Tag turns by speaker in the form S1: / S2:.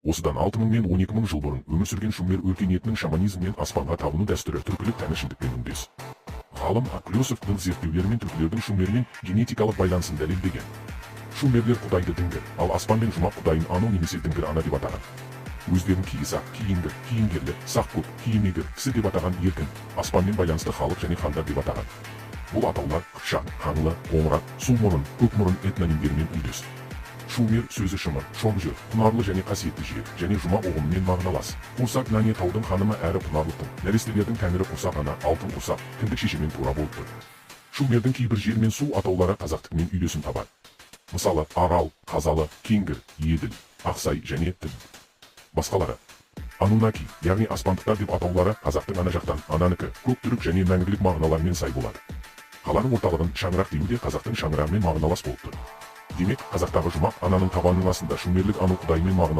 S1: Осыдан 6000 мен 12 000 жыл бұрын өмір сүрген шумер өркениетінің шаманизм мен аспанға табыну дәстүрі түркілік тәңіршілдікпен үндес. Ғалым Аклесовтың зерттеулерімен түркілердің шумермен генетикалық байланысын дәлелдеген. Шумерлер құдайды Діңгір, ал аспан мен жұмақ құдайын Ану немесе Діңгір ана деп атаған. Өздерін Киісақ, Киінгір, Киінгерлі, Сақкөк, Киімегір, кісі деп атаған, еркін, аспанмен байланысты халық және хандар деп атаған. Бұл атаулар қыпшақ, қаңлы, қоңырат, сумұрын, көкмұрын этнонимдерімен үндес. Шумер сөзі шымыр, шоңжыр, құнарлы және қасиетті жер және жұмақ ұғымымен мағыналас. Құрсақ Нане таудың ханымы әрі құнарлықтың, нәрестелердің тәңірі Құрсақ ана, алтын құрсақ, кіндік шешемен тура болып тұр. Шумердің кейбір жер мен су атаулары қазақтікімен үйлесім табады. Мысалы, Арал, Қазалы, Кеңгір, Еділ, Ақсай және т. Басқалары. Анунаки, яғни аспандықтар деп атаулары қазақтың ана жақтан, ананікі, көк түрік және мәңгілік мағыналарымен сай болады. Қаланың орталығын Шаңырақ деу де қазақтың шаңырағымен мағыналас болып тұр. Демек, қазақтағы жұмақ ананың табанының астында шумерлік Ану құдайымен мағына